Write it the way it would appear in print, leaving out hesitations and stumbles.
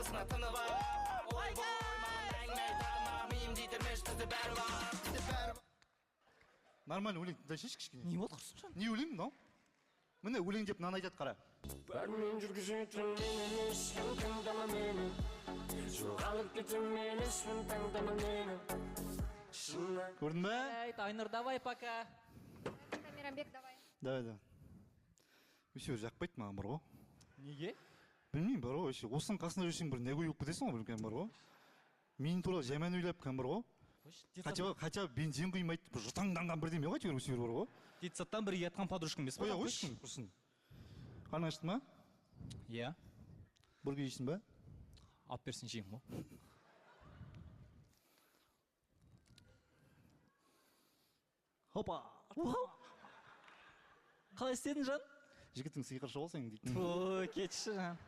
Ақшасына тынып ап. Ой бой, маған әңгіме айтады ма? Миым итермеші, бізде бәрі бар. Бізде бәрі бар. Нормально өлең тыңдайсайшы кішкене. Не болды құрсын жан? Не өлең мынау? Міне өлең деп мынаны айтады, қара. Бәрінен жүргізетін мен емеспін, тыңдама мені. Жоғалып кетем емеспін, таңдама мені. Шынай. Көрдің бе? Айт, Айнұр, давай пока. Мейрамбек, давай. Давай, давай. Вообще жақпайды маған бар ғой. Неге? Білмеймін бар ғой, вообще. Осының қасында жүрсең бір негой болып кетесің ғой, бір бар ғой. Мен туралы жаман ойлап кәдімгі бар ғой. Қойшы, Хотя бы бензин құймайды, бір жұтаңданған бірдеме ғой, әйтеуір осы бар ғой. Детсадтан бірге жатқан подружкам емес па? Қоя қойшы, құрсын. Қарның ашты ма? Иә. Бургер жейсің ба? Алып берсін жеймін ғой. Хопа! Қалай істедің, жан? Жігіттің сиқыршы ғой сен дейтін. Ой, кетші, жан.